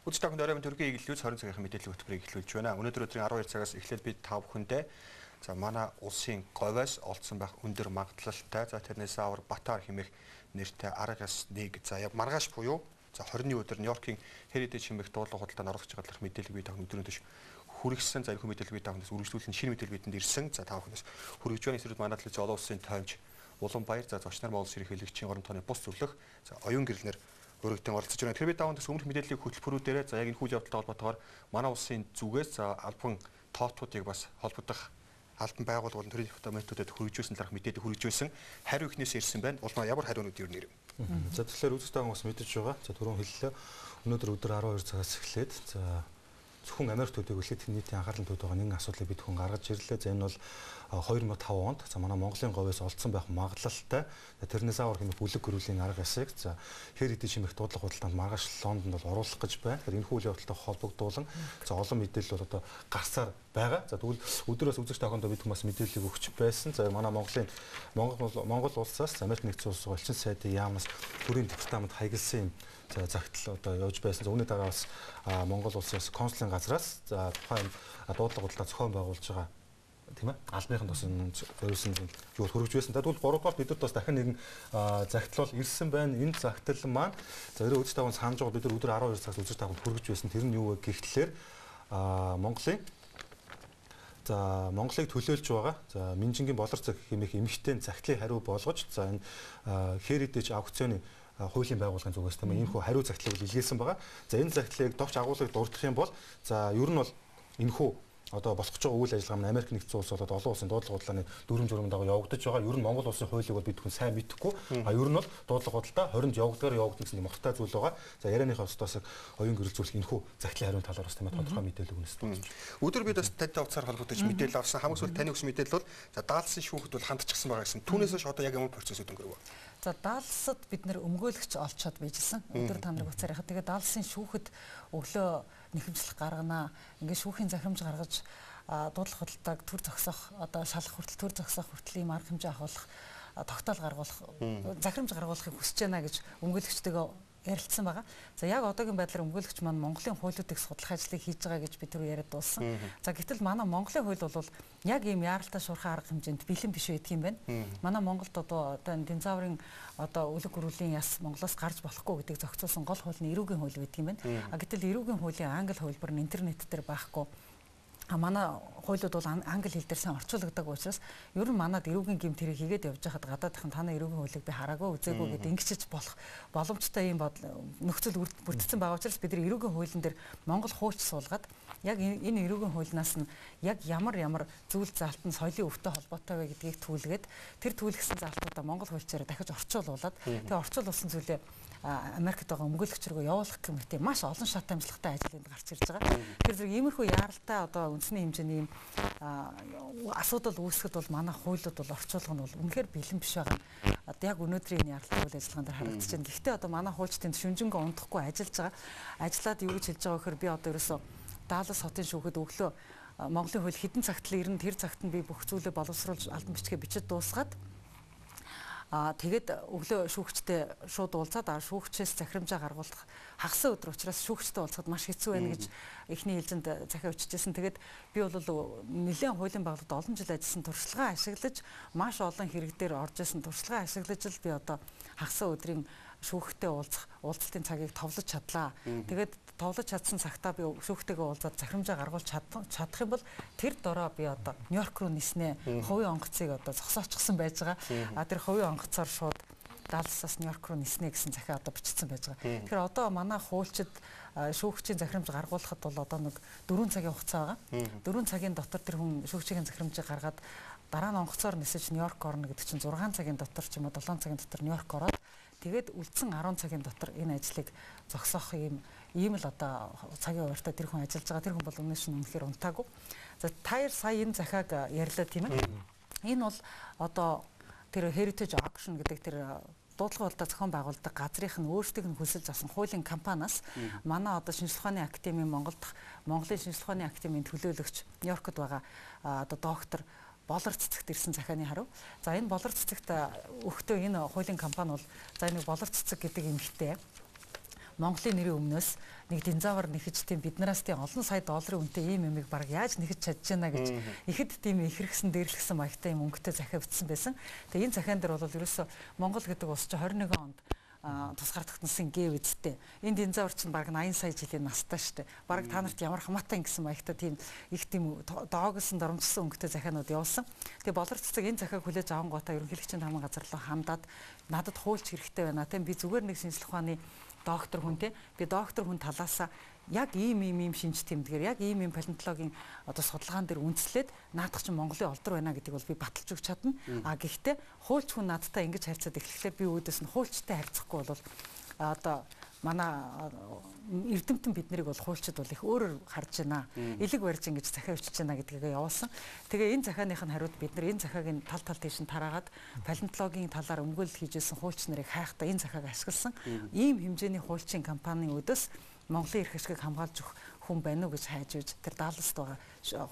Үзэж та бүхэнд оройн төргийн иглэлүүд 20 цагийн мэдээллийн хөтөлбөрийг эхлүүлж байна. Өнөөдөр өдрийн 12 цагаас эхлээд бид та бүхэндээ за манай улсын говьоос олдсон байх өндөр магадлалтай за тэрнээс авар Батар хэмээх нэртэй арга ясныг за яг маргааш буюу за 20-ны өдөр Нью-Йоркийн Heritage хэмээх дуудлага худалдаанд оруулах гэж байгаа мэдээллийг би та бүхэн өдрийн төш хүргэсэн. За энэ мэдээлэл би та бүхнээс үргэлжлүүлэн шинэ мэдээлэл бидэнд ирсэн. За та бүхнээс хүргэж байна. Эсвэл манай телевиз олон улсын тоймч Улам баяр за зочноор Монгол улсын ерөнхийлөгчийн орон тооны бус зөвлөх за оюун гэрлэнээр өргөдөн оролцож байна. Тэгэхээр би даван төс өмнөх мэдээллийг хөтөлбөрүүдээрээ за яг энэ үйл явдалтай холбоотойгоор манай улсын зүгээс за албан тоотуудыг бас холбогдох албан байгууллага болон төрийн департаментүүдэд хүргэжүүлсэн талаарх мэдээлэл хүргэжүүлсэн. Хариу ихнээс ирсэн байна. Улмаа ямар хариунууд юу нэр? За тэгэхээр үзэгч та хүмүүс мэдэж байгаа. За түрүүн хэллээ. Өнөөдөр өдөр 12 цагаас эхлээд за зөвхөн Америк төдийг үлээд нийтийн анхаарлын төвд байгаа нэгэн асуудлыг бид хүн гаргаж ирлээ. За энэ бол 2005 онд за манай Монголын говьоос олдсон байх магадлалтай тэрнээс авар хэмээх бүлэг гөрүүлийн арга ясыг за Heritage хэмээх дуудлага худалдаанд маргааш Лондонд бол оруулах гэж байна. Тэгэхээр энэ үйл явдалтай холбогдуулан за олон мэдээлэл бол одоо гарсаар байгаа. За тэгвэл өдрөөс үзэгч та бүхэндээ бид хүмүүс мэдээллийг өгч байсан. За манай Монголын Монгол улсаас Америк нэгдсэн улс элчин сайдын яамнаас төрийн департамент хаягдсан юм за загтал одоо явж байсан. За үүний дараа бас Монгол улсаас консулын газраас за тухайн дуудлага худалдаа зохион байгуулж байгаа тийм албаныханд бас зориулсан юу хөргөж байсан. Тэгвэл 3 дугаар бид нарт бас дахин нэгэн загтал бол ирсэн байна. Энэ загтал маань за өрөө үзэж таван санаж байгаа бид нар өдөр 12 цагт үзэж таван хөргөж байсан. Тэр нь юу вэ гэхлээр Монголын за Монголыг төлөөлж байгаа за Минжингийн болор цаг хэмээх эмэгтэй загтлын хариу болгож за энэ Heritage аукционы хуулийн байгууллагын зүгээс тийм иймхүү хариу загтлыг илгээсэн байгаа. За энэ загтлыг товч агуулгыг дурдах юм бол за ер нь бол энэхүү одоо болох гэж байгаа үйл ажиллагаа нь Америк нэгдсэн улс болоод олон улсын дуудлага худалдааны дүрм журмын дагуу явагдаж байгаа. Ер нь Монгол улсын хуулийг бол бид хүн сайн мэдэхгүй. А ер нь бол дуудлага худалдаа 20-нд явагдгаар явагдана гэсэн юм утгатай зүйл байгаа. За ярианыхаа өстөөс оюун гэрэлзүүлэх энэхүү загтлын хариун талаар бас тийм тодорхой мэдээлэл өгнө гэсэн. Өдөр бид бас тантай утсаар холбогдож мэдээлэл авсан. Хамгийн сүүлд таны өгсөн мэдээлэл бол за даалсан шүүхэд бол хандчихсан байгаа гэсэн. Түүнээс хойш одоо яг ямар процессыг өнгөрөв? За Далласад бид нэр өмгөөлөгч олцоод байжсэн. Өдөр та нарыг уцаар яхад. Тэгээ Далласын шүүхэд өглөө нэхэмжлэх гаргана. Ингээд шүүхийн захирамж гаргаж дуудлага худалдааг төр зогсоох, одоо шалах хүртэл төр зогсоох хүртэл ийм арга хэмжээ агуулах, тогтоол гаргуулах, захирамж гаргуулахыг хүсэж байна гэж өмгөөлөгчтэйгээ ярилцсан байгаа. За яг одоогийн байдлаар өмгөөлөгч маань Монголын хуулиудыг судлах ажлыг хийж байгаа гэж би түрүү яриад дууссан. За гэтэл манай Монголын хууль бол яг ийм яаралтай шуурхай арга хэмжээнд бэлэн биш байдаг юм байна. Манай Монголд одоо динозаврын одоо үлэг гөрүүлийн яс Монголоос гарч болохгүй гэдэг зохицуулсан гол хууль нь эрүүгийн хууль байдаг юм байна. А гэтэл эрүүгийн хуулийн англи хувилбар нь интернет дээр байхгүй. А манай хуулиуд бол англи хэл дээр сайн орчуулгадаг учраас ер нь манад эрүүгийн гэмт хэрэг хийгээд явж байхад гадаадхан танай эрүүгийн хуулийг би хараагүй үзээгүй гэдэг ингэчиж болох боломжтой юм нөхцөл бүрдсэн байгаа учраас бид нар эрүүгийн хуулийн дээр Монгол хуульч суулгаад яг энэ эрүүгийн хуулинаас нь яг ямар ямар зүйл заалт нь соёлын өвтэй холбоотой вэ гэдгийг түлгээд тэр түлгсэн заалтуудаа Монгол хуульчаараа дахиж орчуулуулад тэгээ орчуулсан зүйлээ Америкт байгаа өмгөөлөгч рүү явуулах гэх мэт маш олон шат амжилттай ажил энд гарч ирж байгаа. Тэр зэрэг иймэрхүү яаралтай одоо үндэсний хэмжээний ийм асуудал үүсгэхэд бол манай хуулиуд бол орчуулга нь бол үнэхээр бэлэн биш байгаа. Одоо яг өнөөдрийн энэ яаралтай үйл ажиллагаан дээр харагдаж байна. Гэхдээ одоо манай хуульчдын шүнжэнгөө унтахгүй ажиллаж байгаа. Ажиллаад юу гэж хэлж байгаа гэхээр би одоо ерөөсөө Даллас хотын шүүхэд өглөө Монголын хууль хэдэн цагт л ирнэ, тэр цагт нь би бүх зүйлээ боловсруулж албан бичгээ бичиж дуусгаад тэгээд өглөө шүүгчтэй шууд уулзаад шүүгчээс захирамжаа гаргуулах хагас өдөр учраас шүүгчтэй уулзахад маш хэцүү байна гэж эхний ээлжинд захиа өччихсэн. Тэгээд би бол нэлээд хуулийн байгууллагад олон жил ажилласан туршлагаа ашиглаж маш олон хэрэг дээр орж исэн туршлагаа ашиглаж л би одоо хагас өдрийн шүүхтэй уулзах уулзалтын цагийг товлож чадлаа. Тэгээд товлож чадсан цагтаа би шүүхтэйгээ уулзаад захирамжаа гаргуулж чадах юм бол тэр дороо би одоо Нью-Йорк руу ниснэ. Хувийн онгоцыг одоо зогсоочихсон байж байгаа. А тэр хувийн онгоцоор шууд Далласаас Нью-Йорк руу ниснэ гэсэн захиа одоо бичсэн байж байгаа. Тэгэхээр одоо манай хуульчид шүүгчийн захирамж гаргуулахад бол одоо нэг 4 цагийн хугацаа байгаа. 4 цагийн дотор тэр хүн шүүгчийн захирамжийг гаргаад дараа нь онгоцоор нисэж Нью-Йорк орно гэдэг чинь 6 цагийн дотор ч юм уу 7 цагийн дотор Нью-Йорк ороод тэгээд үлдсэн 10 цагийн дотор энэ ажлыг зогсоох юм ийм л одоо цагийн хуваарьтай тэр хүн ажиллаж байгаа. Тэр хүн бол өмнөөс нь үнэхээр унтаагүй. За та хоёр сая энэ захиаг ярьлаа тийм ээ. Энэ бол одоо тэр Heritage Auction гэдэг тэр дуудлага худалдаа зохион байгуулдаг газрынх нь өөрсдийнх нь хүсэлж авсан хуулийн компаниас манай одоо шинжлэх ухааны академийн Монголд Монголын шинжлэх ухааны академийн төлөөлөгч Нью-Йоркод байгаа одоо доктор Болор цэцэгт ирсэн захианы хариу. За энэ Болор цэцэгт өгтөө энэ хуулийн компани бол за нэг Болор цэцэг гэдэг эмэгтэй Монголын нэрийн өмнөөс нэг динозавр нэхэж тийм биднээс тийм олон сая долларын үнэтэй ийм юмыг баг яаж нэхэж чадж байна гэж ихэд тийм ихэрхсэн дээрлэхсэн маягтай юм өнгөтэй захиа бичсэн байсан. Тэгээ энэ захиан дээр бол ерөөсө Монгол гэдэг улс чинь 21 онд тусгаар тогтносон гэв эзтэй. Энэ динозавр чинь баг 80 сая жилийн настай шүү дээ. Бараг та нарт ямар хамаатай гэсэн маягтай тийм их тийм дооглосон доромжлсон өнгөтэй захианууд явуулсан. Тэгээ Болор цэцэг энэ захиаг хүлээж авангуутаа ерөнхийлөгчийн тааман газар руу хандаад надад хуульч хэрэгтэй байна. Тийм би зүгээр нэг шинжлэх ухааны доктор хүн те. Би доктор хүн талаасаа яг ийм ийм ийм шинж тэмдгээр яг ийм ийм палеонтологийн одоо судалгаан дээр үндэслээд наадах чинь Монголын олдор байна гэдгийг бол би баталж өгч чадна. А гэхдээ хуульч хүн надтай ингэж харьцаад эхлэхлээр би өөдөөс нь хуульчтай харьцахгүй бол одоо манай эрдэмтэн бид нарыг бол хуульчид бол их өөрөөр харж байна. Элэг барьж ингэж захиа өчөж байна гэдгийг явуулсан. Тэгээ энэ захианых нь хариуд бид нар энэ захиаг нь тал тал тийш нь тараагаад палеонтологийн талаар өмгөөлөл хийжсэн хуульч нарыг хайхдаа энэ захиаг ашигласан. Ийм хэмжээний хуульчийн компанийн өдөөс Монголын эрх ашгийг хамгаалж өгөх хүн байна уу гэж хайж үйж тэр Далласт байгаа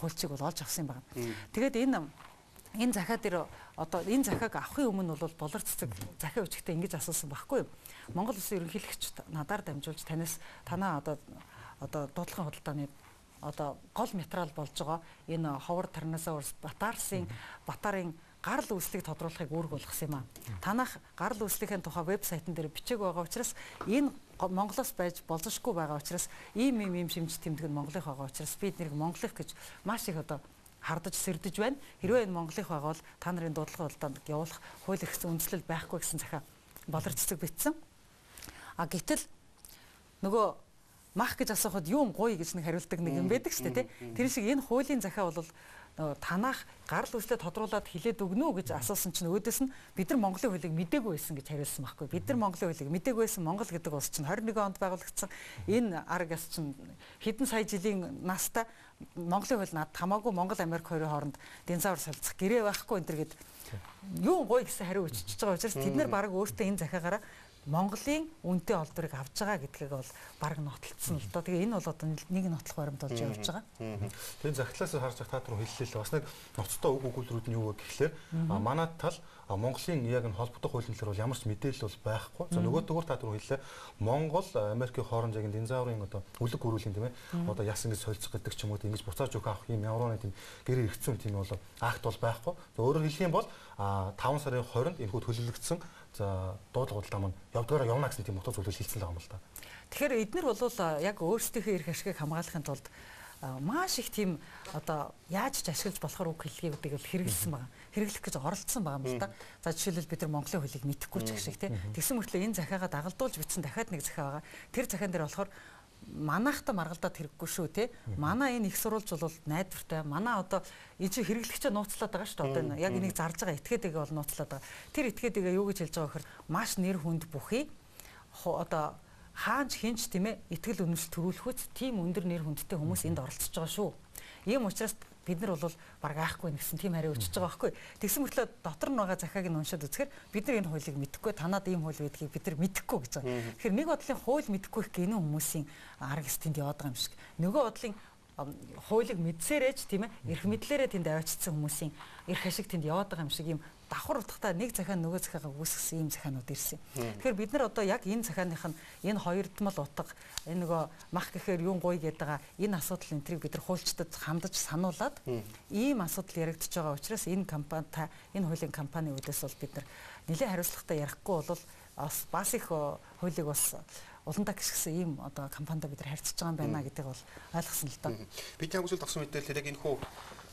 хуульчийг бол олж авсан юм байна. Тэгээд энэ захиа дээр одоо энэ захиаг авахын өмнө бол Болор цэцэг захиа өчгтээ ингэж асуусан байхгүй юу? Монгол улсын ерөнхийлөгч надаар дамжуулж танаас танаа одоо дуудлагын худалдааны одоо гол материал болж байгаа энэ ховор Tyrannosaurus Батарын гарал үүслийг тодруулахыг үүрэг болгосон юм аа. Танах гарал үүслийнхэн тухай вебсайтн дээр бичээг байгаа учраас энэ Монголоос байж болзошгүй байгаа учраас ийм ийм ийм шимж тэмдэг нь Монголынх байгаа учраас бид нэрийг Монголынх гэж маш их одоо хардаж сэрдэж байна. Хэрвээ энэ Монголынх байгаа бол та нарын дуудлагын худалдаанд явуулах хууль эрх зүйн үндэслэл байхгүй гэсэн захиа Болор цэцэг бичсэн. А гэтэл нөгөө мах гэж асуухад юу гоё гэж нэг хариулдаг нэг юм байдаг шүү дээ, тий. Тэр шиг энэ хуулийн захиа бол нөгөө танах гарал үүслээ тодруулаад хилээд өгнө үү гэж асуусан чинь өөдөөс нь бид нар Монголын хуулийг мдээгүй байсан гэж хариулсан байхгүй. Бид нар Монголын хуулийг мдээгүй байсан. Монгол гэдэг улс чинь 21 онд байгуулагдсан. Энэ арга яс чинь хэдэн сая жилийн настай Монголын хууль надад хамаагүй Монгол Америк хоёрын хооронд динозавр солилцох гэрээ байхгүй энэ төр гэд юу гоё гэсэн хариу өчөж байгаа учраас тэд нар баг өөртөө энэ захиагаараа Монголын үнэтэй олдврыг авч байгаа гэдгийг бол баг нотолцсон л доо. Тэгээ энэ бол одоо нэг нотлох баримт болж явж байгаа. Тэгээ захидлаас харж та түрүү хэллээ л бас нэг ноцтой үг өгүүлбэрүүд нь юу вэ гэхлээр манай тал Монголын яг энэ холбогдох хуулийн талаар бол ямар ч мэдээлэл бол байхгүй. За нөгөөдөгөр та түрүү хэллээ. Монгол Америкийн хооронд яг динозаврын одоо үлэг гөрүүлийн тийм ээ одоо яс ингэж солилцох гэдэг ч юм уу ингэж буцааж өгөх авах юм ямар нэг тийм гэрээ эргэцэн тийм бол акт бол байхгүй. За өөрөөр хэлэх юм бол 5 сарын 20-нд энэхүү төлөвлөгдсөн за дуудлага худалдаа маань явдгаараа явна гэсэн тийм утга зүйлийг хэлсэн л байгаа юм л та. Тэгэхээр эднэр бол яг өөрсдийнхөө эрх ашигыг хамгаалахын тулд маш их тийм одоо яаж ч ашиглаж болохоор үг хэллэгийг бол хэрэглэсэн байгаа. Хэрэглэх гэж оролдсон байгаа юм л та. За жишээлбэл бид нар Монголын хуулийг мэдэхгүй ч гэх шиг тий. Тэгсэн мөртлөө энэ захиагаа дагалдуулж бичсэн дахиад нэг захиа байгаа. Тэр захиан дээр болохоор манайхтай маргалдаад хэрэггүй шүү те. Манай энэ их сурвалж бол найдвартай. Манай одоо энэ чинь хэрэглэгчээ нууцлаад байгаа шүү дээ. Одоо энэ яг энийг зарж байгаа этгээдэгээ бол нууцлаад байгаа. Тэр этгээдэгээ юу гэж хэлж байгаа гэхээр маш нэр хүнд бүхий одоо хаанч хинч тийм ээ итгэл үнэмшил төрүүлэхүйц тийм өндөр нэр хүндтэй хүмүүс энд оролцож байгаа шүү. Ийм учраас бид нар бол баг айхгүй нэгсэн тийм хариу өчөж байгаа байхгүй. Тэгсэн мөртлөө дотор нь байгаа захиаг нь уншаад үзэхээр бид нар энэ хуулийг мэдэхгүй, танад ийм хууль байдгийг бид нар мэдэхгүй гэж байгаа. Тэгэхээр нэг бодлын хууль мэдэхгүй их гинэн хүмүүсийн арга эс тэнд яваад байгаа юм шиг. Нөгөө бодлын хуулийг мэдсээрээ ч тийм ээ эрх мэдлээрээ тэнд аваачсан хүмүүсийн эрх ашиг тэнд яваад байгаа юм шиг ийм давхар утгатай нэг захиа нөгөө захиагаа үүсгэсэн ийм захианууд ирсэн. Тэгэхээр бид нар одоо яг энэ захианых нь энэ хоёрдмол утга энэ нөгөө мах гэхээр юун гоё гэдэг байгаа энэ асуудал энтрийг бид нар хуульчдад хандаж сануулад ийм асуудал яригдчихэж байгаа учраас энэ компанитай энэ хуулийн компани үүдээс бол бид нар нэлээд хариуцлагатай ярихгүй бол бас их хуулийг бас уландаа гიშгсэн ийм одоо компанитай бид нар харьцаж байгаа юм байна гэдгийг бол ойлгосон л доо. Бидний хамгийн сүүлд авсан мэдээлэлээр яг энэ хүү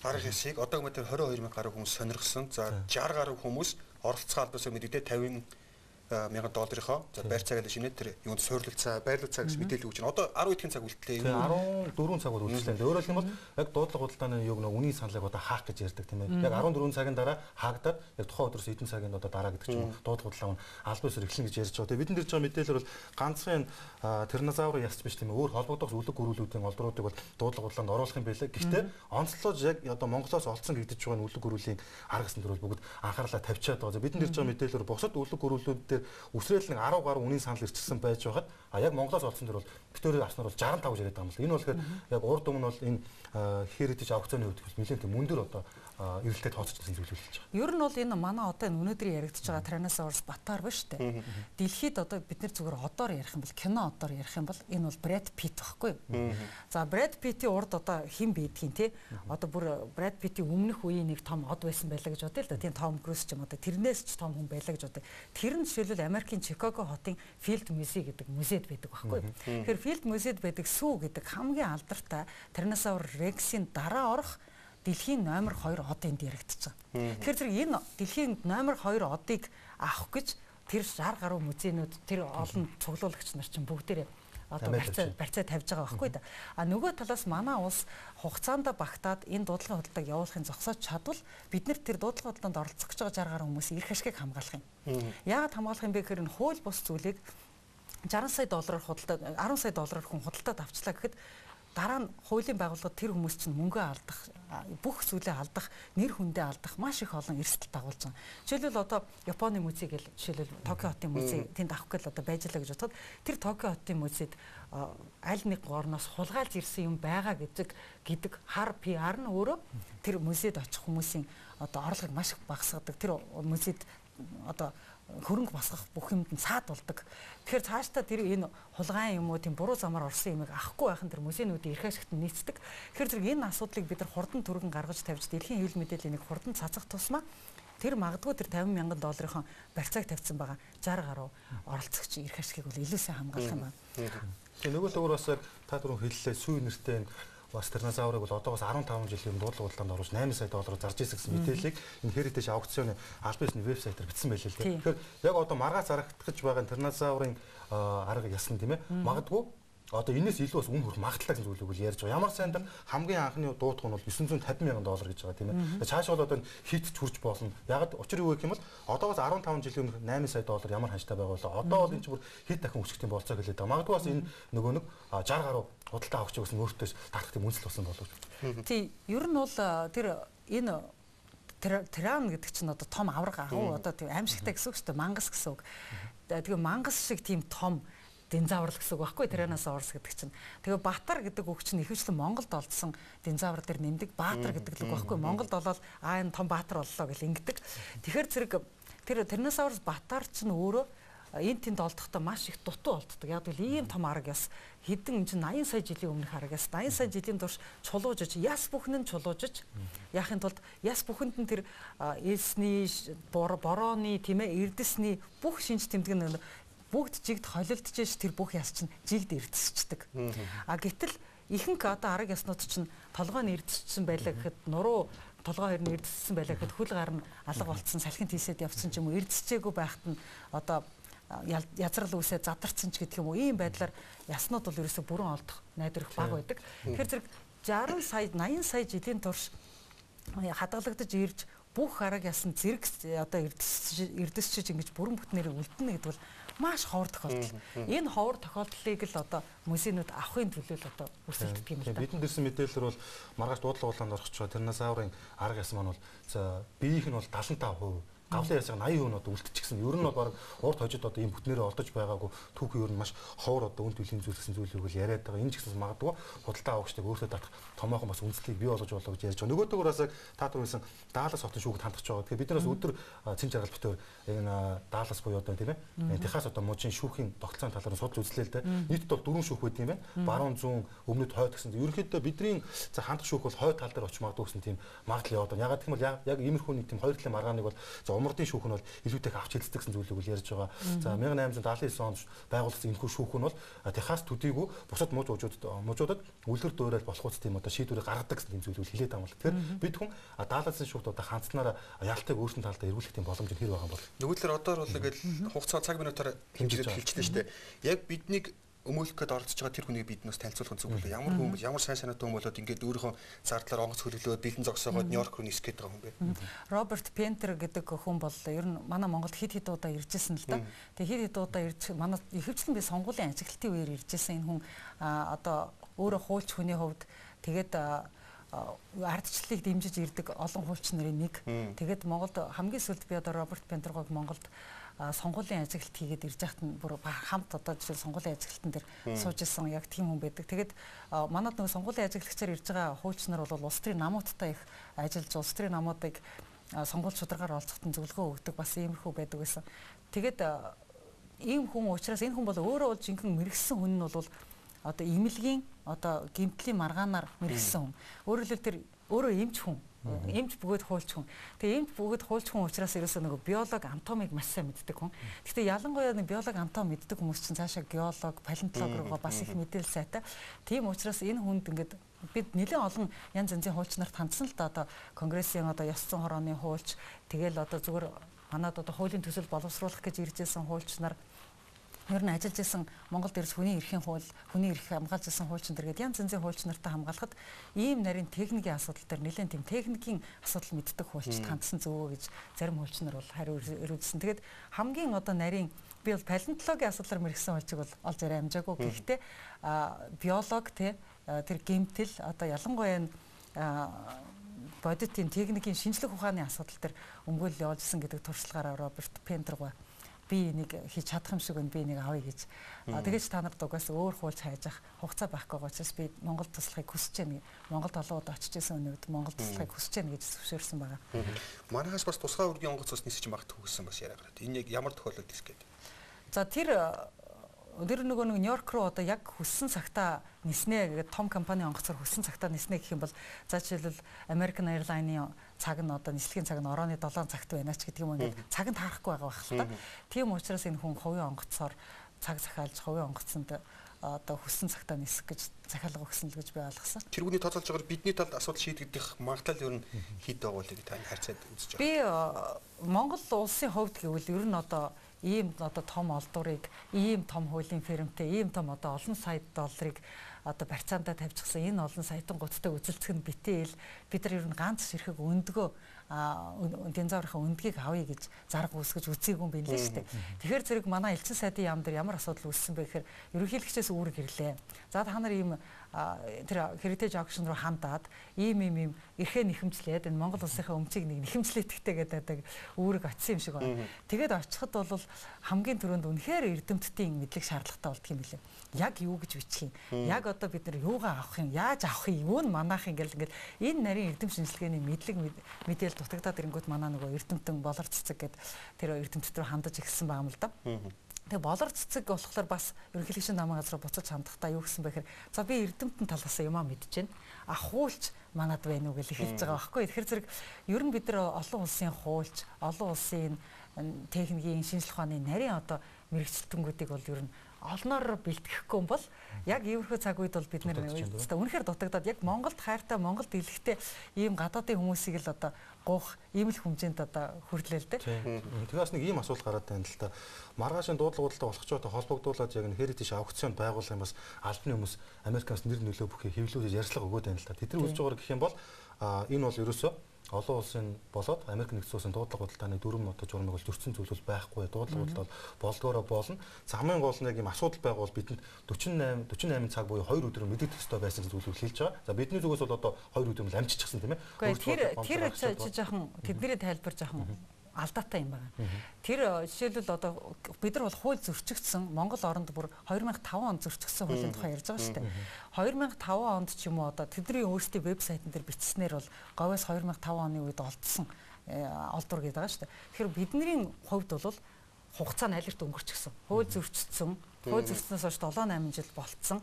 арга ясыг одоо мэдээр 22 мянга гаруй хүмүүс сонирхсон. За 60 гаруй хүмүүс оролцох албасаар мэдэгдээ 50 мянган долларынхоо за байр цагаал шинэ тэр юунд суурлалцаа байрлалцаа гэж мэдээлэл өгч байна. Одоо 10 эдхэн цаг үлдлээ. 14 цаг бол үлдлээ. Өөрөөр хэлэх юм бол яг дуудлага худалдааны юг нэг үнийн саналыг одоо хаах гэж ярьдаг тийм ээ. Яг 14 цагийн дараа хаагдаад яг тухайн өдрөөс эдэн цагийн одоо дараа гэдэг ч юм уу дуудлага худалдаа нь аль биесээр эхлэн гэж ярьж байгаа. Тэгээ бидэнд ирж байгаа мэдээлэлээр бол ганцхан тираннозаврын ясч биш тийм ээ. Өөр холбогдох үлэг гөрүүлүүдийн олдруудыг бол дуудлага худалдаанд оруулах юм байлээ. Гэхдээ онцлож яг одоо Монголоос олцсон гэдэг ч байгаа үлэг гөрүүлийн арга эсэнд бол бүгд анхаарлаа тавьчаад байгаа. Бидэнд ирж байгаа мэдээлэлээр бусад үлэг гөрүүлүүд дээр үсрээл нэг 10 гаруй үнийн санал ирчихсэн байж байхад а яг Монголоос олсон дэр бол битүүрээр авснаар бол 65 гэж яриад байгаа юм л. Энэ болохоор яг урд өмнө бол энэ heritage аукционы хувьд нэлээд тийм өндөр одоо эрэлтэй тооцож байсан зүйл хэлж байгаа. Ер нь бол энэ манай одоо энэ өнөөдрийн яригдж байгаа Tyrannosaurus Батар ба шүү дээ. Дэлхийд одоо бид нэр зүгээр одоор ярих юм бол кино одоор ярих юм бол энэ бол Брэд Питт багхгүй юу? За Брэд Питтийн урд одоо хэн байдгийг те? Одоо бүр Брэд Питтийн өмнөх үеийн нэг том од байсан байлаа гэж бодъё л да. Тийм Том Круз ч юм одоо тэрнээс ч том хүн байлаа гэж бодъё. Тэр нь жишээлбэл Америкийн Чикаго хотын Филд музей гэдэг музейд байдаг багхгүй юу? Тэгэхээр Филд музейд байдаг Сүү гэдэг хамгийн алдартай Tyrannosaurus Rex-ийн дараа орох дэлхийн номер 2 од энд яригдчихэж байгаа. Тэгэхээр зэрэг энэ дэлхийн номер 2 одыг авах гэж тэр 60 гаруй музейнүүд тэр олон цуглуулагч нар чинь бүгдээрээ одоо барьцаа тавьж байгаа байхгүй да. А нөгөө талаас манай улс хугацаанд багтаад энэ дуудлагын худалдааг явуулахын зогсоож чадвал бид нар тэр дуудлагын худалдаанд оролцох гэж байгаа 60 гаруй хүмүүсийн эрх ашгийг хамгаалах юм. Яагаад хамгаалах юм бэ гэхээр энэ хууль бус зүйлийг 60 сая доллараар худалдаа 10 сая доллараар хүн худалдаад авчлаа гэхэд дараа нь хуулийн байгууллагад тэр хүмүүс чинь мөнгөө алдах, бүх зүйлээ алдах, нэр хүндээ алдах маш их олон эрсдэл дагуулж байгаа. Жишээлбэл одоо Японы музей гэл жишээлбэл Токио хотын музей тэнд авах гэл одоо байж лаа гэж бодоход тэр Токио хотын музейд аль нэг орноос хулгайлж ирсэн юм байгаа гэдэг хар PR нь өөрөө тэр музейд очих хүмүүсийн одоо орлогыг маш их багасгадаг. Тэр музейд одоо хөрөнгө босгох бүх юмд нь цаад болдог. Тэгэхээр цаашдаа тэр энэ хулгайн юм уу тийм буруу замаар орсон юмыг авахгүй байх нь тэр музейнүүдийн эрх ашигт нь нийцдэг. Тэгэхээр зэрэг энэ асуудлыг бид нар хурдан түргэн гаргаж тавьж дэлхийн хэвлэл мэдээллийн нэг хурдан цацах тусмаа тэр магадгүй тэр 50 мянган долларын барьцааг тавьсан байгаа 60 гаруй оролцогч эрх ашигыг бол илүү сайн хамгаалах юм байна. Тэгээ нөгөө лөөр бас та түрүүн хэллээ сүй нэртэй бас Тираннозаврыг бол одоогоос 15 жилийн өмнө дуудлага худалдаанд оруулж 8 сая доллараар зарж ирсэн гэсэн мэдээллийг энэ Heritage аукционы албан ёсны вебсайтаар бичсэн байлээ л дээ. Тэгэхээр яг одоо маргаа зарагдах гэж байгаа Тираннозаврын арга ясан тийм ээ. Магадгүй одоо энэс илүү бас үн хүрэх магадлалтай гэсэн зүйлийг бол ярьж байгаа. Ямар сайндаа хамгийн анхны дуудах нь бол 950 мянган доллар гэж байгаа тийм ээ. Цааш бол одоо хит ч хүрч болно. Яг учир юу гэх юм бол одоогоос 15 жилийн өмнөх 8 сая доллар ямар ханштай байгаа болоо. Одоо бол энэ ч бүр хит дахин өсөх тийм болцоо гэлээд байгаа. Магадгүй бас энэ нөгөө нэг 60 гаруй худалдаа авахч гэсэн өөртөөс татах тийм үнсэл болсон болов. Тий, ер нь бол тэр энэ Тиран гэдэг чинь одоо том авраг агуу одоо тийм аимшигтай гэсэн үг шүү дээ. Мангас гэсэн үг. Тэгээ мангас шиг тийм том динозавр гэсэн үг байхгүй Tyrannosaurus гэдэг чинь. Тэгээ Батар гэдэг үг чинь ихэвчлэн Монголд олдсон динозавр дээр нэмдэг Баатар гэдэг л үг байхгүй. Монголд олоод аа энэ том Баатар боллоо гэл ингэдэг. Тэгэхээр зэрэг тэр Tyrannosaurus Батар чинь өөрөө энэ тэнд олдохдоо маш их дутуу олддог. Яг гэвэл ийм том арга яс хэдэн чинь 80 сая жилийн өмнөх арга яс 80 сая жилийн турш чулуужиж яс бүхэн нь чулуужиж яахын тулд яс бүхэнд нь тэр элсний борооны тийм ээ эрдэсний бүх шинж тэмдэг нь бүгд жигд холилдож тэр бүх яс чинь жигд эрдэсчдэг. А гэтэл ихэнх одоо арга яснууд чинь толгой нь эрдэсчсэн байлаа гэхэд нуруу толгой хоёр нь эрдэссэн байлаа гэхэд хөл гар нь алга болцсон салхин тийсээд явцсан ч юм уу эрдэсчээгүй байхад нь одоо язрал үүсээ задарсан ч гэдэг юм уу ийм байдлаар яснууд бол ерөөсө бүрэн олдох найдвар их бага байдаг. Тэгэхээр зэрэг 60 сая 80 сая жилийн турш хадгалагдаж ирж бүх арга ясан зэрэг одоо эрдэсчиж ингэж бүрэн бүтнээрээ үлдэнэ гэдэг бол маш ховор тохиолдол. Энэ ховор тохиолдлыг л одоо музейнүүд авахын төлөө л одоо өрсөлддөг юм л да. Бидэнд ирсэн мэдээлэлээр бол маргааш дуудлага худалдаанд орох гэж байгаа Тираннозаврын арга ясан маань бол за биеийнх нь бол 75%, гавлын ясаг 80% нь одоо үлдчихсэн. Ер нь бол баг урд хожид одоо ийм бүтнээрээ олдож байгаагүй түүхэн ер нь маш ховор одоо үн төлөлийн зүйл гэсэн зүйлийг бол яриад байгаа. Энэ ч гэсэн магадгүй худалдаа авагчдыг өөртөө татах томоохон бас үндэслэлийг бий болгож болоо гэж ярьж байгаа. Нөгөөдөөр бас та түрүүсэн Даллас хотын шүүхэд хандах байгаа. Тэгэхээр бид нараас өдөр цэм жаргал битээр энэ Даллас буюу одоо тийм ээ Техас одоо мужийн шүүхийн тогтолцооны талаар судал үзлээ л дээ. Нийтд бол 4 шүүх байд юм байна. Баруун зүүн өмнөд хойд гэсэн. Ерөнхийдөө бидний за хандах шүүх бол хойд тал дээр очиж магадгүй гэсэн тийм магадлал яваад байна. Ягаад гэх юм бол яг иймэрхүү нэг тийм хоёр талын маргааныг бол за умардын шүүх нь бол илүүтэйх авч хэлцдэг гэсэн зүйлийг бол ярьж байгаа. За 1879 онд байгуулсан энэхүү шүүх нь бол Техас төдийгүй бусад мужуудад үлгэр дуурайл болох үст тийм одоо шийдвэрийг гаргадаг гэсэн тийм зүйлийг хэлээд байгаа юм бол. Тэгэхээр бид хүн Далласын шүүхт одоо хандсанаараа ялтыг өөрсдийн талдаа эргүүлэх тийм боломж хэр байгаа юм бол. Нөгөө талаар одоо бол ингээл хугацаа цаг минутаар хэмжээд хэлчихлээ шүү дээ. Яг биднийг өмөөлөх гээд оролцож байгаа тэр хүнийг биднээс танилцуулах нь зүг үү? Ямар хүн бол ямар сайн санаатай хүн болоод ингээд өөрийнхөө зардлаар онгоц хөлөглөө бэлэн зогсоогоод Нью-Йорк руу нисэх гээд байгаа хүн бэ? Роберт Пентер гэдэг хүн бол ер нь манай Монголд хэд хэд удаа ирж исэн л да. Тэгээ хэд хэд удаа ирж манай ихэвчлэн би сонгуулийн ажиглалтын үеэр ирж исэн энэ хүн одоо өөрөө хуульч хүний хувьд тэгээд ардчлалыг дэмжиж ирдэг олон хуульч нарын нэг. Тэгээд Монголд хамгийн сүүлд би одоо Роберт Пентергог Монголд сонгуулийн ажиглалт хийгээд ирж байхад нь бүр хамт одоо жишээл сонгуулийн ажиглалтан дээр сууж исэн яг тийм хүн байдаг. Тэгээд манад нөгөө сонгуулийн ажиглагчаар ирж байгаа хуульч нар бол улс төрийн намуудтай их ажиллаж улс төрийн намуудыг сонгуул шударгаар олцоход нь зөвлөгөө өгдөг бас иймэрхүү байдаг байсан. Тэгээд ийм хүн учраас энэ хүн бол өөрөө бол жинхэнэ мэргэсэн хүн нь бол одоо эмнэлгийн одоо гэмтлийн маргаанаар мэргэсэн хүн. Өөрөөр хэлбэл тэр өөрөө эмч хүн. Эмч бөгөөд хуульч хүн. Тэгээ эмч бөгөөд хуульч хүн учраас ерөөсөө нөгөө биолог анатомиг маш сайн мэддэг хүн. Гэхдээ ялангуяа нэг биолог анатом мэддэг хүмүүс чинь цаашаа геолог, палеонтолог руугаа бас их мэдээлэл сайтай. Тийм учраас энэ хүнд ингээд бид нэлээд олон янз янзын хуульч нарт хандсан л да. Одоо конгрессийн одоо ёс зүйн хорооны хуульч, тэгэл одоо зүгээр манад одоо хуулийн төсөл боловсруулах гэж ирж байсан хуульч нар ер нь ажиллаж исэн Монголд ирж хүний эрхийн хууль, хүний эрх хамгаалж исэн хуульчин дэр гээд янз янзын хуульч нартай хамгаалахад ийм нарийн техникийн асуудал дээр нэлээд тийм техникийн асуудал мэддэг хуульчд хандсан зөвөө гэж зарим хуульч нар бол хариу ирүүлсэн. Тэгээд хамгийн одоо нарийн би бол палеонтологийн асуудлаар мэргэсэн хуульчиг бол олж яриа амжаагүй. Гэхдээ биолог те тэр гэмтэл одоо ялангуяа энэ бодитын техникийн шинжлэх ухааны асуудал дээр өмгөөлөл явуулсан гэдэг туршлагаараа Роберт Пендргой би энийг хийж чадах юм шиг байна, би энийг авъя гэж. Тэгэж та нарт угаас өөр хуульч хайж ах хугацаа байхгүй байгаа учраас би Монгол туслахыг хүсэж байна. Монголд олон удаа очиж исэн өнөөд Монгол туслахыг хүсэж байна гэж зөвшөөрсөн байгаа. Манайхаас бас тусгай үргийн онгоц ус нисэж магадгүй гэсэн бас яриа гараад. Энэ яг ямар тохиолдолд нисэх гээд? За тэр нөгөө нэг Нью-Йорк руу одоо яг хүссэн цагтаа ниснэ гэдэг том компани онгоцоор хүссэн цагтаа ниснэ гэх юм бол за жишээлбэл American Airlines-ийн цаг нь одоо нислэгийн цаг нь орооны 7 цагт байна ч гэдэг юм ингээд цаг нь таарахгүй байгаа байх л та. Тийм учраас энэ хүн хувийн онгоцоор цаг захиалж хувийн онгоцонд одоо хүссэн цагтаа нисэх гэж захиалга өгсөн л гэж би ойлгосон. Тэргүүний тооцоолж байгаа бидний талд асуудал шийдэгдэх магадлал ер нь хэд байгаа вэ гэж та харьцаад үзэж байгаа. Би Монгол улсын хувьд гэвэл ер нь одоо ийм одоо том олдуурыг, ийм том хуулийн фирмтэй, ийм том одоо олон сая долларыг одоо барьцаандаа тавьчихсан энэ олон саятан гуттай үзэлцэх нь битэл бид нар ер нь ганц ширхэг өндгөө динозаврын өндгийг авъя гэж зарга үүсгэж үзээгүй юм байна л шүү дээ. Тэгэхээр зэрэг манай элчин сайдын яам дээр ямар асуудал үүссэн бэ гэхээр ерөнхийлөгчөөс үүрэг ирлээ. За та нар ийм тэр Heritage Auction руу хандаад ийм ийм ийм эрхээ нэхэмжлээд энэ Монгол улсынхаа өмчийг нэг нэхэмжлээдэгтэй гэдэг үүрэг очсон юм шиг байна. Тэгээд очиход бол хамгийн түрүүнд үнэхээр эрдэмтдийн мэдлэг шаардлагатай болдго юм билээ. Яг юу гэж бичих юм? Яг одоо бид нар юугаа авах юм? Яаж авах юм? Юу нь манайх юм гэл ингээд энэ нарийн эрдэм шинжилгээний мэдлэг мэдээлэл дутагдаад ирэнгүүт манай нөгөө эрдэмтэн болор цэцэг гээд тэр эрдэмтэд рүү хандаж эхэлсэн байгаа юм л да. Тэгээ болор цэцэг болохоор бас ерөнхийлөгчийн намын газар руу буцаж хандахдаа юу гэсэн бэ гэхээр за би эрдэмтэн талаас юмаа мэдэж байна. А хуульч манад байна уу гэж эхэлж байгаа байхгүй. Тэгэхээр зэрэг ер нь бид нар олон улсын хуульч, олон улсын техникийн шинжлэх ухааны нарийн одоо мэргэжилтэнгүүдийг бол ер нь олноор бэлтгэхгүй юм бол яг иймэрхүү цаг үед бол бид нэр үнэхээр дутагдаад яг Монголд хайртай, Монголд илэхтэй ийм гадаадын хүмүүсийг л одоо гуух ийм л хэмжээнд одоо хүрлээ л дээ. Тэгээс нэг ийм асуулт гараад байна л та. Маргаашийн дуудлага худалдаа болох ч одоо холбогдуулаад яг энэ Heritage аукцион байгуулах юм бас албаны хүмүүс Америкаас нэр нөлөө бүхий хэвлүүлж ярьцлага өгөөд байна л та. Тэдний үзэж байгаагаар гэх юм бол энэ бол ерөөсөө олон улсын болоод Америк нэгдсэн улсын дуудлага худалдааны дүрм одоо журмыг бол зөрчсөн зүйл бол байхгүй. Дуудлага худалдаа бол болдгоороо болно. За хамгийн гол нь яг ийм асуудал байгаа бол бидэнд 48 цаг буюу 2 өдөр мэдэгдэх ёстой байсан зүйлийг хэлж байгаа. За бидний зүгээс бол одоо 2 өдөр л амжчихсан тийм ээ. Тэр тэр жоохон тэдний тайлбар жоохон алдаатай юм байна. Тэр жишээлбэл одоо бид нар бол хууль зөрчигдсөн Монгол оронд бүр 2005 онд зөрчигдсөн хуулийн тухай ярьж байгаа шүү дээ. 2005 онд ч юм уу одоо тэдний өөрсдийн вебсайтн дээр бичснээр бол говьос 2005 оны үед олдсон олдвор гэдэг байгаа шүү дээ. Тэгэхээр бидний хувьд бол хугацаа нь аль эрт өнгөрчихсөн. Хууль зөрчигдсөн. Хууль зөрчснөөс хойш 7 8 жил болцсон.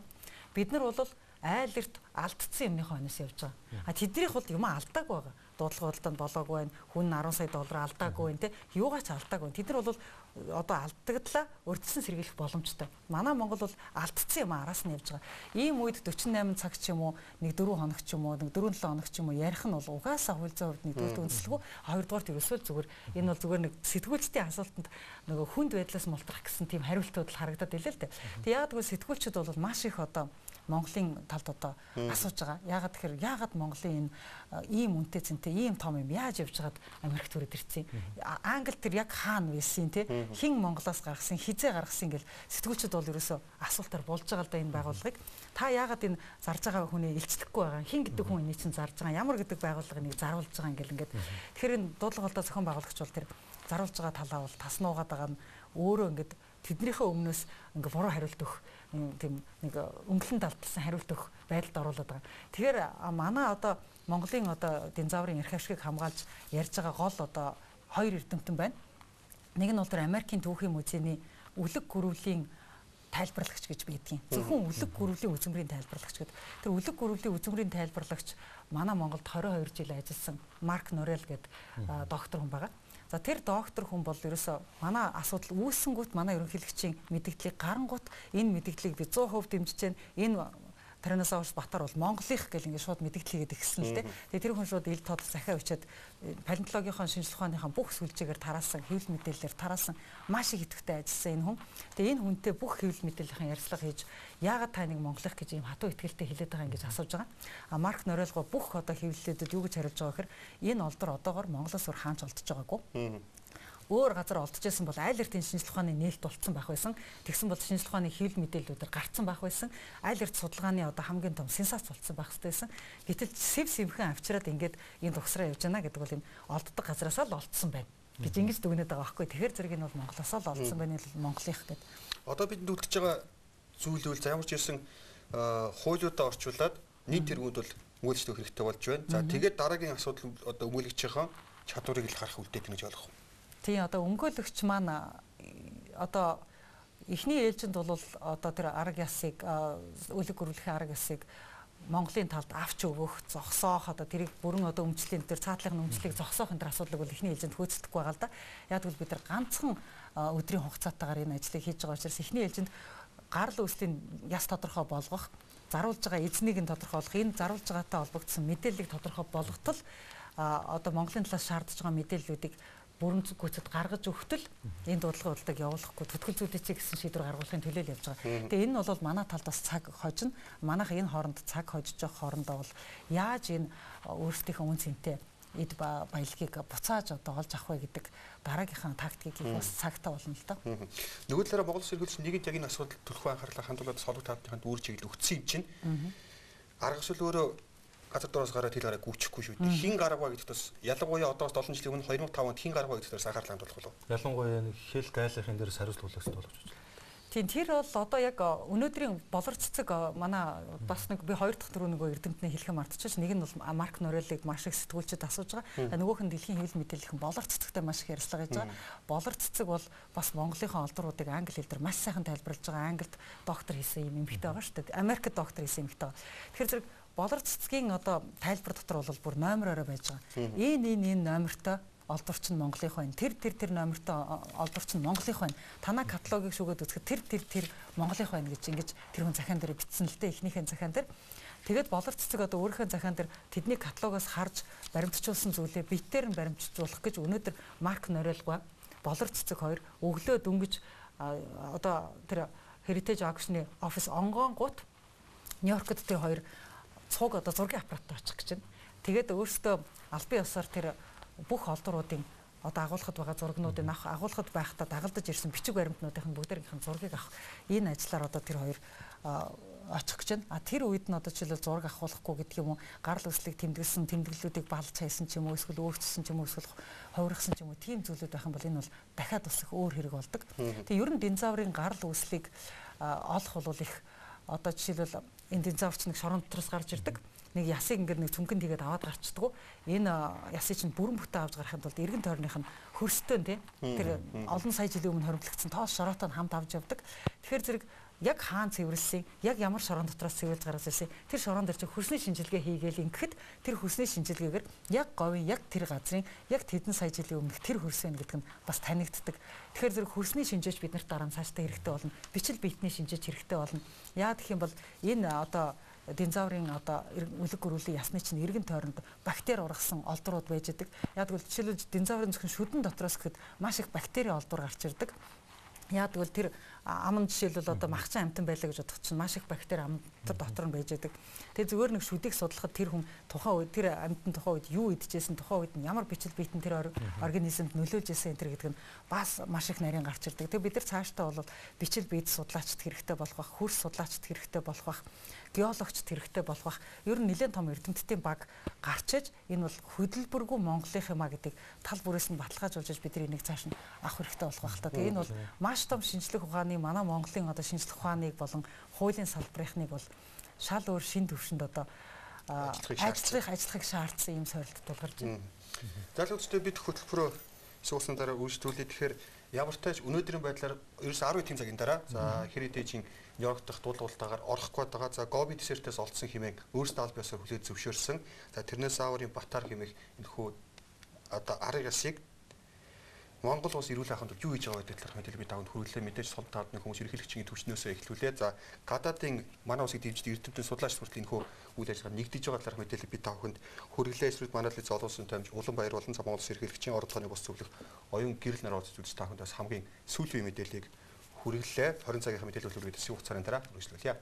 Бид нар бол айл эрт алдсан юмныхаа хойноос явж байгаа. А тэднийх бол юм алдаагүй байгаа. Дуудлага худалдаанд болоогүй байна. Хүн 10 сая доллар алдаагүй байна те. Юугаач алдаагүй байна. Тэд нар бол одоо алдагдлаа өрдсөн сэргийлэх боломжтой. Манай Монгол бол алдсан юм араас нь явж байгаа. Ийм үед 48 цаг ч юм уу, нэг 4 хоног ч юм уу, нэг 4-7 хоног ч юм уу ярих нь бол угаасаа хууль зүйн хувьд нэгдүгээр үндэслэгүй, хоёрдугаарт ерөөсөө зүгээр энэ бол зүгээр нэг сэтгүүлчдийн асуултанд нөгөө хүнд байдлаас мултрах гэсэн тийм хариултууд л харагдаад илээ л дээ. Тэг яагаад гэвэл сэтгүүлчид бол маш их одоо Монголын талд одоо асууж байгаа. Яагаад тэгэхээр яагаад Монголын энэ ийм үнэтэй цэнтэй ийм том юм яаж явж байгаад Америк төрөд ирсэн. Англи тэр яг хаана байсан те хин Монголоос гаргасан, хизээ гаргасан гэл сэтгүүлчид бол ерөөсөө асуултаар болж байгаа л да энэ байгууллагыг. Та яагаад энэ зарж байгаа хүнийг илчлэхгүй байгаа? Хин гэдэг хүн энийг чинь зарж байгаа? Ямар гэдэг байгууллага энийг заруулж байгаа ингээл ингээд. Тэгэхээр энэ дуудлага холдоо зохион байгуулагч бол тэр Заруулж байгаа талаа бол тас нуугаад байгаа нь өөрөө ингээд тэднийхээ өмнөөс ингээ буруу хариулт өгөх тийм нэг өнгөлөн далдалсан хариулт өгөх байдалд оруулаад байгаа. Тэгэхээр манай одоо Монголын одоо динозаврын эрх ашгийг хамгаалж ярьж байгаа гол одоо хоёр эрдэмтэн байна. Нэг нь бол тэр Америкийн түүхийн музейний үлэг гөрвлийн тайлбарлагч гэж байдгийн. Зөвхөн үлэг гөрвлийн үзмрийн тайлбарлагч гэдэг. Тэр үлэг гөрвлийн үзмрийн тайлбарлагч манай Монголд 22 жил ажилласан Марк Норел гэдэг доктор хүн байгаа. За тэр доктор хүн бол ерөөсөө манай асуудал үүссэнгүүт манай ерөнхийлөгчийн мэдэгдлийг гарангуут энэ мэдэгдлийг би 100% дэмжиж байна. Энэ Tyrannosaurus Батар бол Монголынх гэл ингээд шууд мэдэгдэл хийгээд ихсэн л дээ. Тэгээ тэр хүн шууд ил тод захиа өчөөд палеонтологийнхоо шинжлэх ухааныхаа бүх сүлжээгээр тараасан, хэвлэл мэдээллээр тараасан маш их идэвхтэй ажилласан энэ хүн. Тэгээ энэ хүнтэй бүх хэвлэл мэдээллийн ярилцлага хийж яагаад та нэг Монголынх гэж ийм хатуу итгэлтэй хэлээд байгаа юм гэж асууж байгаа. А Марк Норелго бүх одоо хэвлэлүүдэд юу гэж хариулж байгаа гэхээр энэ олдор одоогор Монголоос өөр хаанч олдож байгаагүй. Өөр газар олдчихсан бол айл эртийн шинжлэх ухааны нээлт болцсон байх байсан. Тэгсэн бол шинжлэх ухааны хэвлэл мэдээллүүдээр гарцсан байх байсан. Айл эрт судалгааны одоо хамгийн том сенсац болцсон байх хэрэгтэй байсан. Гэтэл сэв сэмхэн авчираад ингээд энэ дугсраа явж байна гэдэг бол энэ олддог газраасаа л олдсон байна гэж ингэж дүгнээд байгаа байхгүй. Тэгэхээр зэрэг энэ бол Монголоос л олдсон байна, Монголынх гэдэг. Одоо бидэнд үлдэж байгаа зүйл үл за ямар ч байсан хуулиудаа орчуулад нийт тэргуунд бол өмгөөлөгчдөө хэрэгтэй болж байна. За тэгээд дараагийн асуудал одоо өмгөөлөгчийнхөө чадварыг л харах үлдээд гэж ойлгох. Тийм одоо өмгөөлөгч маань одоо эхний ээлжинд бол одоо тэр арга ясыг үлэг гөрвлэхийн арга ясыг Монголын талд авч өгөх, зогсоох одоо тэрийг бүрэн одоо өмчлөлийн тэр цаатлын өмчлөлийг зогсоох энэ асуудлыг бол эхний ээлжинд хөөцөлдөхгүй байгаа л да. Яг гэвэл бид нар ганцхан өдрийн хугацаатаагаар энэ ажлыг хийж байгаа учраас эхний ээлжинд гарал үүслийн яс тодорхой болгох, заруулж байгаа эзнийг нь тодорхойлох, энэ заруулж байгаатай холбогдсон мэдээллийг тодорхой болготол одоо Монголын талаас шаардж байгаа мэдээллүүдийг бүрэн гүйцэд гаргаж өгтөл энэ дуудлагын худалдааг явуулахгүй түтгэл зүйтэй чи гэсэн шийдвэр гаргуулахын төлөө л явж байгаа. Тэгээ энэ нь бол манай талд бас цаг хожино. Манайх энэ хооронд цаг хожиж явах хоорондоо бол яаж энэ өөрсдийнхөө үн цэнтэй эд баялагийг буцааж одоо олж авах вэ гэдэг дараагийнхаа тактикийг их бас цагтаа болно л доо. Нөгөө талаараа Монгол Улсын ерөнхийлөгч нэгэнт яг энэ асуудал төлхөө анхаарлаа хандуулаад солог таалтынханд үр чиглэл өгсөн юм чинь. Арга эсвэл өөрөө газар доороос гараад хэл гараа гүйчихгүй шүү дээ. Хин гарав гэдэгт бас ялангуяа одоос 7 жилийн өмнө 2005 онд хин гарав гэдэгт бас анхаарлаа хандуулах болов. Ялангуяа нэг хэл гайлахын дээр хариуцлага болгож байна. Тийм тэр бол одоо яг өнөөдрийн болор цэцэг манай бас нэг би хоёр дахь түрүү нөгөө эрдэмтний хэлэх юм мартчихж нэг нь бол Марк Норелыг маш их сэтгүүлчд асууж байгаа. Нөгөөх нь дэлхийн хэвлэл мэдээллийн болор цэцэгтэй маш их ярилцлага хийж байгаа. Болор цэцэг бол бас Монголынхаа олдруудыг англи хэл дээр маш сайхан тайлбарлаж байгаа. Англид доктор хийсэн юм эмэгтэй байгаа шүү дээ. Америкт доктор хийсэн эмэгтэй байгаа. Тэгэхээр зэрэг болор цэцгийн одоо тайлбар дотор бол бүр номеророо байж байгаа. Энэ номертой олдвор чинь Монголынх байна. Тэр номертой олдвор чинь Монголынх байна. Танаа каталогийг шүүгээд үзэхэд тэр Монголынх байна гэж ингэж тэр хүн захиан дээр бичсэн л дээ, эхнийхээ захиан дээр. Тэгээд болор цэцэг одоо өөрийнхөө захиан дээр тэдний каталогоос харж баримтжуулсан зүйлээ битээр нь баримтжуулах гэж өнөөдөр Марк Норелгой болор цэцэг хоёр өглөө дөнгөж одоо тэр Heritage Auction-ы офис онгонгууд Нью-Йоркд тэр хоёр цуг одоо зургийн аппараттай очих гэж байна. Тэгээд өөрсдөө албан ёсоор тэр бүх олдруудын одоо агуулхад байгаа зургнуудыг авах, агуулхад байхдаа дагалдаж ирсэн бичиг баримтнуудын бүгдээрийнх нь зургийг авах энэ ажлаар одоо тэр хоёр очих гэж байна. А тэр үед нь одоо жишээлбэл зураг авахулахгүй гэдэг юм уу, гарал үүслийг тэмдэглэсэн тэмдэглэлүүдийг балж хайсан ч юм уу, эсвэл өөрчилсөн ч юм уу, эсвэл хувиргасан ч юм уу, тийм зүйлүүд байх юм бол энэ бол дахиад бас их өөр хэрэг болдог. Тэгээ ер нь динозаврын гарал үүслийг олох бол их одоо жишээлбэл энэ динозаврч нэг шорон дотроос гарч ирдэг. Нэг ясыг ингээд нэг цүнхэн тэгээд аваад гарчдгүү. Энэ ясыг чинь бүрэн бүтэн авч гарахын тулд эргэн тойрных нь хөрстөө тий. Тэр олон сая жилийн өмнө хоримтлагдсан тоос шороотой нь хамт авч явдаг. Тэгэхээр зэрэг яг хаан цэвэрлсэн, яг ямар шорон дотроос цэвэрлж гаргаж ирсэн тэр шорон дээр чинь хөрсний шинжилгээ хийгээл ингэхэд тэр хөрсний шинжилгээгээр яг говийн, яг тэр газрын, яг тэдэн сая жилийн өмнөх тэр хөрс байна гэдэг нь бас танигддаг. Тэгэхээр зэрэг хөрсний шинжээч бид нарт дараа нь цаашдаа хэрэгтэй болно. Бичил биетний шинжээч хэрэгтэй болно. Яа гэх юм бол энэ одоо динозаврын одоо үлэг гөрүүлийн ясны чинь эргэн тойронд бактери ургасан олдрууд байж идэг. Яг гэвэл жишээлбэл динозаврын зөвхөн шүдэн дотроос гэхэд маш их бактери олдвор гарч ирдэг. Яг гэвэл тэр Ам нь жишээлбэл одоо махчин амтан байлаа гэж бодох чинь маш их бактери ам дотор нь байж байдаг. Тэгээ зүгээр нэг шүдийг судлахад тэр хүн тухайн үед тэр амтан тухайн үед юу идчихсэн, тухайн үед нь ямар бичил биетэн тэр организмд нөлөөлж исэн энэ гэдэг нь бас маш их нарийн гарч ирдэг. Тэгээ бид нар цаашдаа бол бичил биет судлаачд хэрэгтэй болох бах, хөрс судлаачд хэрэгтэй болох бах, геологчд хэрэгтэй болох бах. Ер нь нэлээд том эрдэмтдийн баг гарч иж энэ бол хөдөлбөргүй Монголынх юм а гэдэг тал бүрээс нь баталгаажуулж бид нар энийг цааш нь авах хэрэгтэй болох бах л та. Тэгээ энэ бол маш том шинжлэх ухааны манай Монголын одоо шинжлэх ухааныг болон хуулийн салбарынхныг бол шал өөр шин төвшөнд одоо ажиллахыг шаардсан юм сорилт тулгарч байна. За л үстэй бид хөтөлбөрөө суусан дараа үйлчлүүлээ. Тэгэхээр ямар ч тач өнөөдрийн байдлаар ерөөс 10 тэм цагийн дараа за Heritage-ийн Нью-Йорк дахь дуулууртаагаар орох гээд байгаа. За Гоби десертээс олдсон хэмээн өөрсдөө аль биесээр хүлээж зөвшөөрсөн. За тэрнээс ааврын Батар хэмээх энэхүү одоо арын ясыг Монгол улс эрүүл ахуйд юу хийж байгаа гэдэг талаарх мэдээлэл би таванд хүргэлээ. Мэдээж сул таадны хүмүүс ерөнхийлөгчийн түвшнөөсөө эхлүүлээ. За гадаадын манай улсыг дэмждэг эрдэмтэн судлаач хүртэл энэхүү үйл ажиллагаа нэгдэж байгаа талаарх мэдээлэл би та бүхэнд хүргэлээ. Эсвэл манай л олон улсын томж улам баяр болон Монгол улс ерөнхийлөгчийн оролцооны бус зөвлөх оюун гэрэл нар оролцож үзэж та бүхэнд бас хамгийн сүүлийн мэдээллийг хүргэлээ. 20 цагийнхаа мэдээлэл хүргээд хэсэг хугацааны дараа үргэлжлүүлье.